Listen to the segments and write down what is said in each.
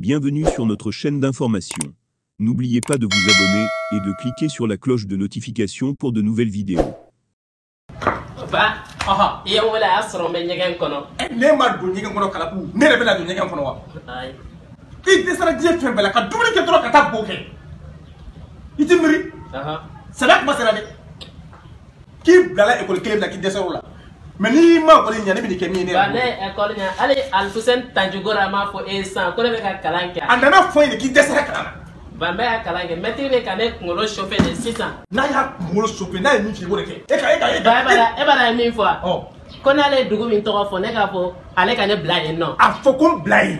Bienvenue sur notre chaîne d'information. N'oubliez pas de vous abonner et de cliquer sur la cloche de notification pour de nouvelles vidéos. Ba, ɔhɔ, i ye n wele a y'a sɔrɔ n bɛ ɲɛgɛn kɔnɔ. Ne ma don ɲɛgɛn kɔnɔ Kalapu, ne yɛrɛ bɛna don ɲɛgɛn kɔnɔ wa? Ayi. I dɛsɛra diɲɛ fɛn bɛɛ la ka dumuni kɛ dɔrɔn ka taa bo kɛ. I ti miiri? Sɛbɛ kuma sera dɛ. K'i bilala ekɔli kelen min na k'i dɛsɛra o la. Mais n'i ma ekɔli ɲɛ ne bɛ nin kɛ min ye ne yɛrɛ. Ba ne ye ekɔli ɲɛ hali Alifusɛni Tanjugora m'a fɔ e ye sisan ko ne bɛ ka kalan kɛ. A nana fɔ n ye de k'i dɛsɛra kalan na. Ba n bɛ ka kalan kɛ mɛtiri bɛ ka ne kunkolo chauffer de sisan. N'a y'a kunkolo chauffer n'a ye min f'i ye i b'o de kɛ. E ka e ka e ka. Ba e b'a dɔn a ye min fɔ wa? Ko n'ale ye dugu min tɔgɔ fɔ ne k'a fɔ ale ka ne bila yen nɔ. A fɔ ko n bila yen.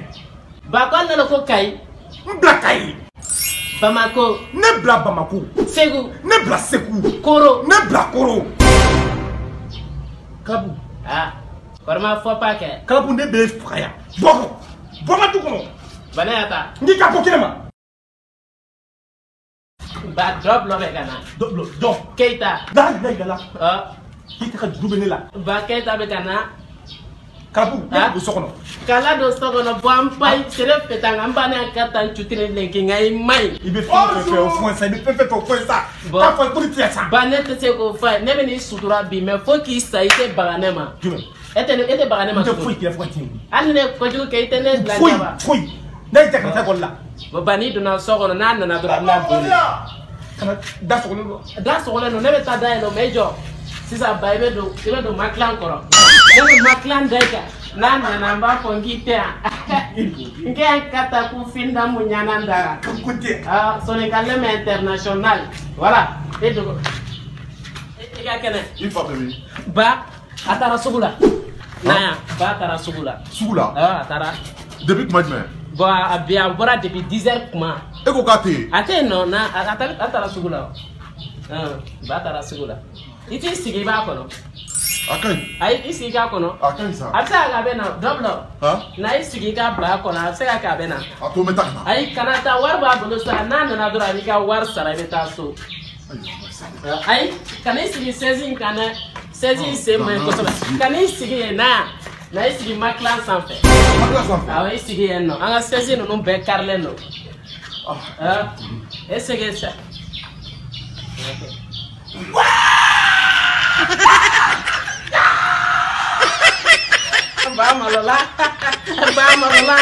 Ba ko hali ne ko Kayi. N bila Kayi. Bamako. Ne bila Bamako. Segu. Ne bila Segu. Koro. Ne bila Koro. Kalapu. Ah, kɔrɔma fɔ pa kɛ. Kalapu ne bɛ faga yan. Bɔ bɔ n ka du kɔnɔ. Ba ne y'a ta. N k'i ka bɔ kɛnɛ ma. Ba dɔ bɛ ka na. Dɔ. Keyita. La ilaha illallah. Keyita ka juru bɛ ne la. Ba Keyita bɛ ka na. Kalapu ne bɛ don so kɔnɔ. K'a ladon so kɔnɔ bɔ an ba ye sere fɛtan an ba ne ka taa cutiri lenki nka i ma ɲi. I bɛ fɛn fɛn fɛ o fɔ n sa i bɛ fɛn fɛn fɛ o fɔ n sa. K'a fɔ ko ne tɛ sa. Ba ne tɛ se k'o fɔ a ye ne bɛ n'i sutura bi mɛ fo k'i sa i tɛ baga ne ma. Jumɛn? E tɛ baga ne ma tugun. N tɛ foyi k'i la fo ka tiɲɛ wuli. Hali ne ye kojugu kɛ i tɛ ne bila ɲɛ wa. Foyi foyi n'a y'i ja ka taa ekɔli la. Bon ba n'i donna so kɔnɔ n'a nana dɔrɔn a bɛna don de. Kana da sɔgɔlen don. Da sɔgɔlen don ne bɛ taa da yɛlɛ o mɛ i jɔ. Sisan ba i bɛ don makilan kɔrɔ. Ne bɛ makilan da i kan. N'a nana n b'a fɔ n k'i tɛ yan. N kɛ yan ka taa ko finda mu ɲanan dara. Ko tɛ. Ah, Sonikalema international. Voilà. E dogo. I ka kɛnɛ. I fa bɛ min? Ba a taara sugu la. Na yan ba taara sugu la. Sugu la? Ah, a taara. Depuis tuma jumɛn? Bon a bi a bɔra depuis 10 heures kuma. E ko k'a tɛ yen? A tɛ yen nɔ na a taara sugu la. Ba taara sugu la. I t'i sigi i b'a kɔnɔ. A ka ɲi. Ayi i sigi k'a kɔnɔ. A ka ɲi sa. A bɛ se ka kɛ a bɛ na dɔbila. Na i sigi i ka ba kɔnɔ a bɛ se ka kɛ a bɛ na. A to n bɛ taa ka na. Ayi kana taa wari b'a bolo sa n'a nana dɔrɔn a b'i ka wari sara i bɛ taa so. Ayi kana i sigi sɛzi in kan dɛ. Sɛzi in sen man ɲi kosɛbɛ. Kana i sigi yen na. Na i sigi makilan sanfɛ. Makilan sanfɛ. Awɔ i sigi yen nɔ an ka sɛzi ninnu bɛɛ karilen don. E sigi sa. Ba malola, ba malola.